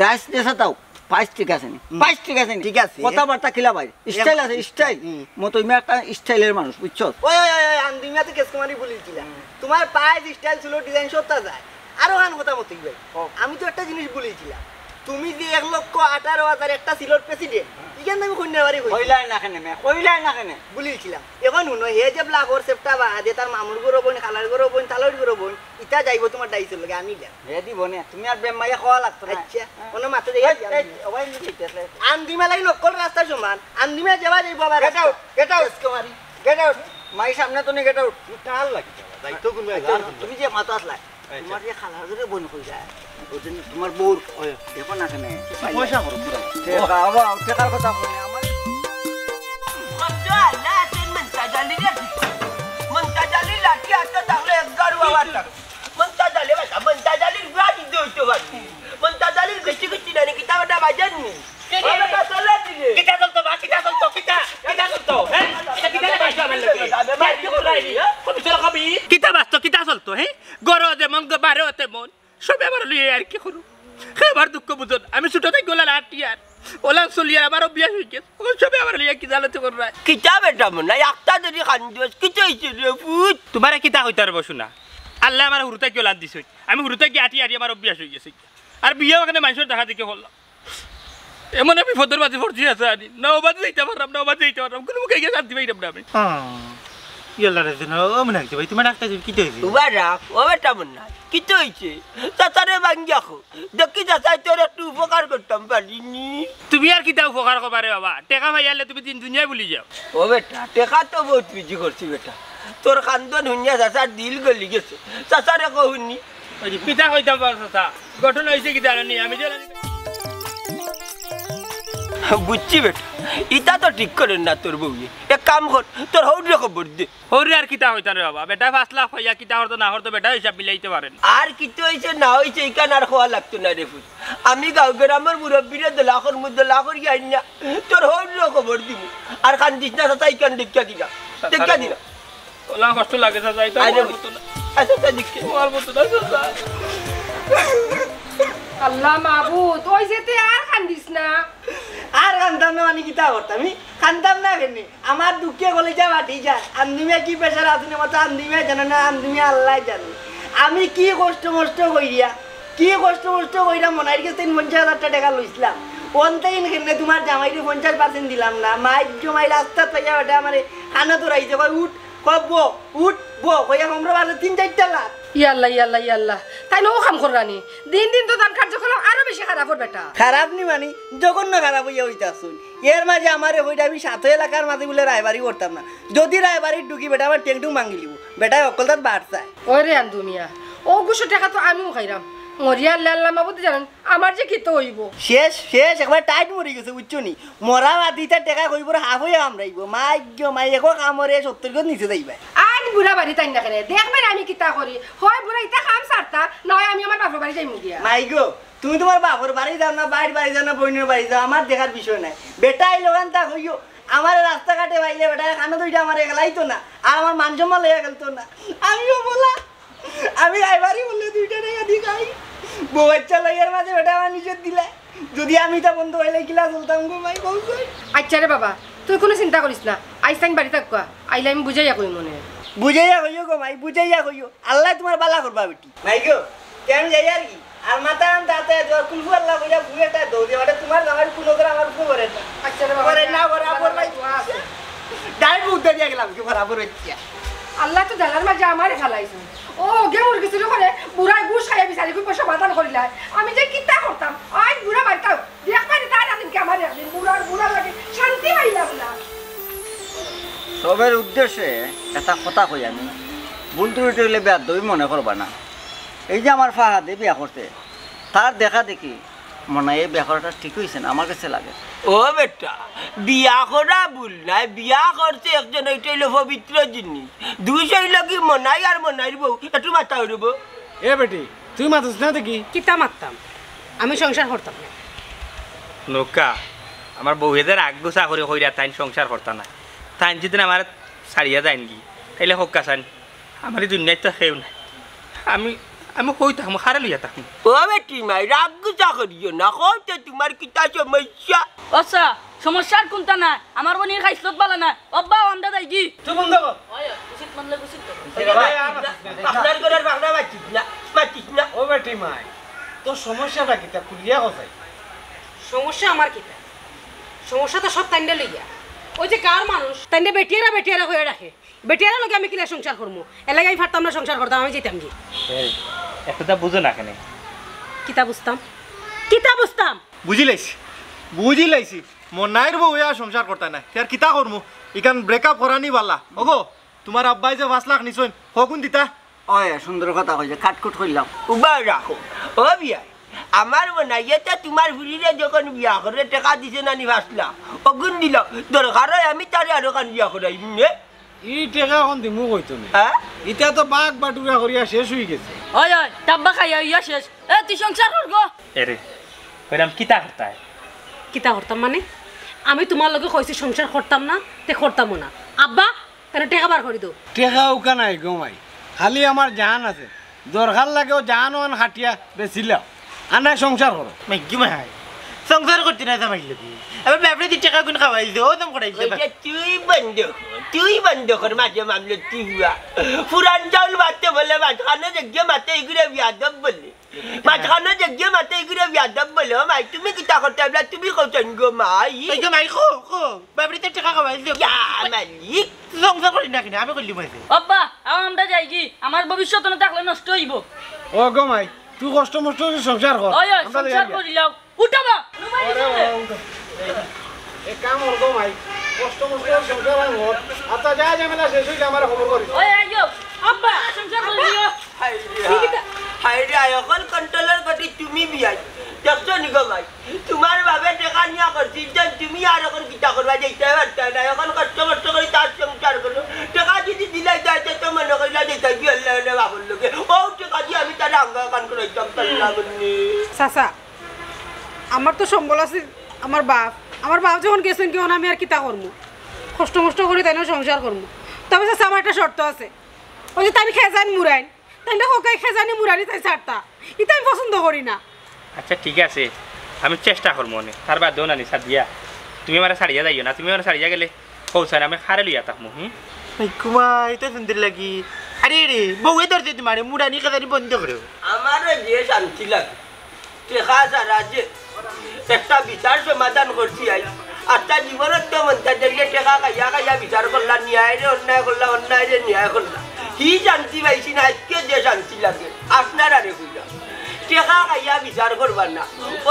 ডাইস দেশে তাও, পাইস ঠিক আছে নি? হুম। পাইস ঠিক আছে নি? ঠিক আছে। কথাবার্তা কিলা ভাই? স্টাইল আছে, হুম। স্টাইল। হুম। মতো ইমা একটা স্টাইলের মানুষ, বুঝছো? ওই, ওই, ওই, ওই, আন্দুমিয়া তো কেস কুমারী বলেছিলাম। হুম। তোমার পাইস, স্টাইল, চুলোর ডিজাইন সবটা যায়। আরো খান কথা মতো ভাই। ও। আমি তো একটা জিনিস বলেছিলাম। তুমি যে এক লক্ষ আঠারো হাজার একটা সিলট প্রেসিডেন্ট, হুম। ইখান আমি কইন্যার বাড়ি কইছি। কইলাই না কেনে মে? কইলাই না কেনে? বলেছিলাম। এখন হুনো, হে যে ব্লা করছে, সেফটা বাদে তার মামুর ঘরো বইন, খালার ঘরো বইন, তালইর ঘরো বইন, ইতা যাইবো তোমার ডাইসর লগে, আমি ইলাম। হে দিব নে, তুমি আর বেম্মাইয়া খাওয়া লাগতো না। আচ্ছা, হ্যাঁ। কোনো মাথা এই, দেখে এই, ওই নিচে গেছে। আন্দিমা লাগি নকল রাস্তা সমান, আন্দিমা যাওয়া যাইবো আবার। Get out, get out। আজকে মারি। Get out। মাই সামনে তো নি, get out। তুমি কার লাগি যাবা? যাইতো কোন ভাই, আচ্ছা, যার কোন তুমি ভাই? যে মাথা আসলা, এই, তোমার আচ্ছা। যে খালার ঘরে বইন কই যায়? ওই যে তোমার বউর, ওই, দেখো না কেনে। পয়সা খরচ করা। টেকা, বাবা, টেকার কথা বলে আমার। মন্তা আল্লাহ আছেন, মন্তা জালির লাঠি। মন্তা জালির লাঠি আস্তা থাকলে এক গারু আবার থাকে। মন্তা জালে বাসা, মন্তা জালির গুড়া দিতে হইতে পারে। মন্তা জালির গেছি গেছি না, কিতা ওটা বাজার নি। ওটা তো চলে দিলে। কিতা চলতো বা, কিতা চলতো, কিতা, কিতা চলতো, হ্যাঁ? এটা কিতা রে ভাই, আমার লোকে? মার কি বলাই নি, হ্যাঁ? কত চলো কবি? কিতা বাঁচতো, কিতা চলতো, হ্যাঁ? গরো যেমন, বারো তেমন। সবে আমার লইয়া আর কি করু? হে আমার দুঃখ বুঝন, আমি ছোট থাকি ওলা লাঠি আর ওলা চলি আর আমার অভ্যাস হয়ে গেছে। এখন সবে আমার লইয়া কি জালাতে কররায়? কিতা বেটা মন্তা, একটা যদি কান্দস, কিতা হইছে রে পুত? তোমারে কিতা কইতাম রে বা শুনা, আল্লায় আমার হুরু থাকি ওলা দিছইন, আমি হুরু থাকি আটি আটি আমার অভ্যাস হয়ে গেছে। আর বিয়া ওখানে মানুষের দেখা দেখি করলাম, এমন আমি বিপদর মাঝে পড়ছি আছে আনি, না ও বাদে যাইতে পারলাম, না ও বাদে যাইতে পারলাম, কোনো মুখে গিয়ে শান্তি পাইলাম না আমি। হ্যাঁ, ইয়াল্লা রে, ও মনে হচ্ছে ভাই, তোমার একটা কিতা হইছে? উবা রাখ, ও বেটা মন্তা, কিতা হইছে? চাচারে ভাঙ্গিয়া কও। দেখি চাচায় তোর একটু উপকার করতাম পারিনি। তুমি আর কিতা উপকার করবা রে বাবা? টেকা পাইয়ালে তুমি দিন দুনিয়ায় ভুলি যাও। ও বেটা, টেকা তো বহুত রুজি করছি বেটা। তোর কান্দন হুনিয়া চাচার দিল গলি গেছে। চাচারে কও হুনি। ওই যে কিতা কইতাম পারো চাচা, ঘটনা হইছে কিতা জানো নি? আমি যে বুঝছি বেটা, ইতা তো ঠিক করের না তোর বউয়ে। এক কাম কর, তোর হউররে খবর দে। হউররে আর কিতা কইতাম রে বাবা, বেটায় পাঁচ লাখ পাইয়া কিতা করতো না করতো বেটায় হিসাব মিলাইতে পারে না। আর কিতা হইছে না হইছে ইখান আর কওয়া লাগতো না রে পুত। আমি গাঁও গ্রামর মুরব্বিরে দলা করমু, দলা করি আইন না, তোর হউররে খবর দিমু। আর কান্দিস না চাচা, ইখান দেখিয়া দিলাম, দেখিয়া দিলাম। ওলা কষ্ট লাগে চাচা, ইতা আরে আমার মতো না। আচ্ছা, আচ্ছা, দেখি। আমার মতো না চাচা। আল্লাহ মাবুদ, ওই যে তুই আর কান্দিস না। আর কান্দাম না মানে কিতা করতাম? আমি কান্দাম না কেনে? আমার দুঃখে কলিজা ফাটি যায়। আন্দুমিয়া কি প্রেশার আছে না মাথা, আন্দুমিয়া জানে না, আন্দুমিয়া আল্লায় জানে। আমি কি কষ্ট মষ্ট কইরা, কি কষ্ট মষ্ট কইরা মনাইর গেছ থাকি পঞ্চাশ হাজার টেকা লইছলাম। অন থাকি কেনে তোমার জামাইরে পঞ্চাশ পার্সেন্ট দিলাম না। মাইর জমাই রাস্তাত পাইয়া বেটা আমারে কানো ধরাইছে, কয়, "উঠ।" কয়, "বো, উঠ, বো," কইয়া কমরো বাজে তিন চাইরটা লাত। ইয়াল্লা, ইয়াল্লা, ইয়াল্লা। তাইন অউ কাম কররা নি? দিন দিন তো তান কার্যকলাপ আরো বেশি খারাপ অর বেটা। খারাপ নি মানি, জঘন্য খারাপ অইয়া অইতাছইন। এর মাঝে আমারে কইরা আমি সাত এলাকার মাঝে বুলে রায়বাড়ি করতাম না। যদি রায়বাড়িত ঢুকি বেটা আমার টেংটুং ভাঙ্গি লিবো। বেটায় হকলতাত বাড় চায়। ওরে আন্দুমিয়া, অউ গুছর টেকা তো আমিও খাইরাম। মরিয়া আল্লাহ, আল্লাহ মাবুদ জানইন। আমার যে কিতা অইবো? শেষ, শেষ, একবারে টাইট মরি গেছে, বুঝছো নি? মরা বাদ দিতা টেকা কইবর হাফ অইয়া কামড়াইবো। মাই গো মাই, একো কামড়ে সত্তর গজ নিচে যাইবা। আইজ বুড়া বাড়ি তাইন না কেনে? দেখবেন আমি কিতা করি। হয় বুড়া ইতা কাম ছাড়তা, না হয় আমি আমার বাপর বাড়ি যাইমু গিয়া। মাই গো, তুমি তোমার বাপর বাড়ি যাও না, বাইর বাড়ি যাও না, বইনর বাড়ি যাও, আমার দেখার বিষয় নাই। বেটা আইলো গান তা কইও, আমার রাস্তাঘাটে পাইলে বেটা কানো দুইটা আমার একলাইতো না, আর আমার মান সম্মান লইয়া গেলতো না। আমিও বলা আমি রায়বাড়ি বুলে দুইটা টেকা দি খাই। বউ বাচ্চা লইয়ার মাঝে বেটা আমার নিষেধ দিলে। যদি আমি তা বন্ধ অইলে কিলা চলতাম গো মাই, কও চাই। আচ্ছা রে বাবা, তুই কুনু চিন্তা করিস না। আইজ তাইন বাড়ি থাকউক্কা, আইলে আমি বুঝাইয়া কইমু নে। বুঝাইয়া কইও গো মাই, বুঝাইয়া কইও। আল্লায় তোমার বালা করবা বেটি। মাই গো, তে আমি যাই আর কি? আর মাথা আন তাতে দোয়া কুলফু আল্লাহ কইয়া বুলে তা দৌ দিয়া, ওটা তোমার জামাই কুনু করে আমার উপরে করে না। আচ্ছা রে বাবা, করে না, বরাবর ভাই। দোয়া আছে। ডাইরেক্ট উদ্দা দিয়া গেলাম কি বরাবর হইছে। আল্লায় তো জালার মাঝে আমারে ফালাইছে। ও, গে মুরগি চুরি করে, বুড়ায় ঘুষ খাইয়া বিচারি কই পয়সা বাতান করিলায়। আমি যে কিতা করতাম, আইজ বুড়া বাড়িত থাকউক। দেখবায়নি তার একদিন কি আমার একদিন, বুড়ার বুড়া লাগে শান্তি পাইলাম না। সবের উদ্দেশ্যে একটা কথা কই আমি, ভুল ত্রুটি অইলে বেয়াদবি মনে করবা না। এই যে আমার ফাহাদে বিয়া করছে, তার দেখা দেখি মনে হয় এই বিয়া করাটা ঠিক অইছে না, আমার কাছে লাগে। ও বেটা, বিয়া করা ভুল নায়, বিয়া করছে একজন, ওইটা অইলো পবিত্র জিনিস। দুষ অইলো কি মনাই আর মনাইর বউ, একটু মাথা উড়বো। এ বেটি, তুই মাতস না দেখি? কিতা মাততাম? আমি সংসার করতাম না। নৌকা, আমার বউয়ে যে রাগ গুছা করি কইরা তাইন সংসার করতা না। তাইন যদি আমার ছাড়িয়া যাইন গি, তাইলে কউক্কা চাইন। আমার ই দুনিয়াত তো কেউ নাই। আমি, আমি কই থাকমু, কারে লইয়া থাকমু? ও বেটি মাই, রাগ গুছা করিও না, কও তো তোমার কিতা সমস্যা? আচ্ছা, সমস্যা আর কুনটা নাই? আমার বইনর খাইছলত বালা নাই। আব্বা, আমরা যাইগি। তুই বন্ধ কর। ওই, উচিত মানলে উচিত তো। এই, এই, এই, আপনার ঘরর বাংলা মাতিস না, মাতিস না। ও বেটি মাই, তোর সমস্যাটা কিতা? খুলিয়া ক চাই। সমস্যা আমার কিতা? সমস্যা তো সব তাইনরে লইয়া। ওই যে গাঁওর মানুষ, তাইনরে বেটিয়ারা, বেটিয়ারা কইয়া ডাকে। বেটিয়ারার লগে আমি কিলা সংসার করমু? এর লাগি আমি পারতাম না সংসার করতাম, আমি যাইতাম গি। এই, একটা বুঝো না কেনে? কিতা বুঝতাম? কিতা বুঝতাম? বুঝিলাইছি, বুঝিলাইছি। মনাইর বউয়ে আর সংসার করতা নায়। তে আর কিতা করমু? ইখান break up করানি বালা। ওগো, তোমার আব্বায় যে পাঁচ লাখ নিছইন, কখন দিতা? ওই, সুন্দর কথা কইছে, কাটকুট কইলাম। উবা রাখো। ও বিয়াই, আমার বনাইয়ে তো তুমার ফুরিরে যখন বিয়া করে টেকা দিছে না নি পাঁচ লাখ, অগুন দিলাম। দরকার অয় আমি তারে আরোখান বিয়া করাইমু নে। ই টেকা অখন দিমু কই থনে? হ্যাঁ? ইতা তো বাগ বাটুরা করিয়া শেষ অইগেছে। অয়, অয়, তাব্বা খাইয়া অইয়া শেষ। এ, তুই সংসার কর গো। এরে, কইরাম কিতা করতায়? কিতা করতাম মানে? আমি তুমার লগে কইছি সংসার করতাম না, তে করতামও না। আব্বা, তাইলে টেকা বার করি দেও। টেকা উকা নাই গো মাই, খালি আমার জান আছে। দরকার লাগে অউ জান অন খাটিয়া বেচিলাও, আর নায় সংসার করো। মাইগি মাই, সংসার করতে না জামাইর লগে। আবার বাপরে দি টেকা গুন খাওয়াই দে, ও দম করাই দে। ওই যে তুই বন্ধ কর, তুই বন্ধ কর, মাঝে মামলো তুই হুয়া। পুরান চাউল বাটতে বলে, মাঝখানো যে গিয়ে মাতে ইগুরে বিয়াদব বলে। মাঝখানো যে গিয়ে মাতে ইগুরে বিয়াদব বলে, ও মাই, তুমি কিতা করতে আইলা? তুমি কইছন গো মাই? এই গো মাই, কও, কও। বাপরে তো টেকা খাওয়াই দে। ইয়া মালিক। সংসার করি না কিনা, আমি করলি মাইছে। আব্বা, আও আমরা যাইগি, আমার ভবিষ্যৎ অনো থাকলে নষ্ট অইবো। ও গো মাই, তুই কষ্ট মষ্ট করি সংসার কর। ওই, ওই, আমরা সংসার যাই। করিলাও। উঠো বা। আরে বাবা, উঠো। এক কাম কর গো মাই, কষ্ট মষ্ট করি সংসার আর কর। আচ্ছা, যা ঝামেলা শেষ অইলে আমারে খবর করিস। ওই, আইও। আব্বা, সংসার করিলিও। হায় রে, হায় রে, হায়, অখন কন্ট্রোলর গতি তুমি বিয়াই। দেখছো নি গো মাই? তুমার বাবে টেকা নিয়া করছি, ইজন তুমি আর অখন কিতা করবা, যাইতায় পারতায় না। অখন কষ্ট মষ্ট করি তার সংসার করো। টেকা যদি দিলাই যায়, তে তো মনো করিলা যাইতায় গি আল্লাহ না বাপর লগে। ও টেকা দি আমি তারে আঙ্গা কান করাইতাম, পারলাম নি। চাচা, আমার তো সম্বল আছে আমার বাপ। আমার বাপ যখন গেছইন গি, অখন আমি আর কিতা করমু? কষ্ট মষ্ট করি তাইন সংসার করমু। তবে চাচা, আমার একটা শর্ত আছে। ওই যে তাইন খেজান মুরাইন, তাইন না কউক্কা খেজানি মুরানি তাইন ছাড়তা। ইতা আমি পছন্দ করি না। আচ্ছা, ঠিক আছে, আমি চেষ্টা করমু অনে। তার বাদেও নানি সাদিয়া, তুমি আমারে ছাড়িয়া যাইও না, তুমি আমারে ছাড়িয়া গেলে কও ছাইন আমি কারে লইয়া থাকমু, হুম? এই কুমা, ইতা সুন্দর লাগি। আরে রে, বউয়ে ধরছে তুমারে, মুরানি খেজানি বন্ধ করো। আমারও যে শান্তি লাগে। টেকা ছাড়া যে একটা বিচার সমাধান করছি আই। আচ্ছা, জীবনত তো মন্তা দিলে টেকা খাইয়া খাইয়া বিচার করলা, ন্যায় রে অন্যায় করলা, অন্যায় রে ন্যায় করলা। হি শান্তি পাইছি না, আইজকে যে শান্তি লাগে, আপনারারে কইলাম। টেকা খাইয়া বিচার করবা না,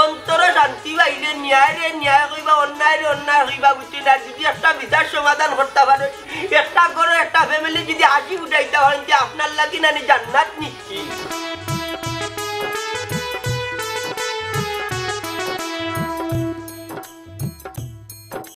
অন্তরো শান্তি পাইলে ন্যায় রে ন্যায় কইবা, অন্যায় রে অন্যায় কইবা, বুঝছইন? আর যদি একটা বিচার সমাধান করতা পারইন, একটা ঘরো একটা ফ্যামিলি যদি হাসি উঠাইতা পারইন, তে আপনার লাগি নানি জান্নাত নি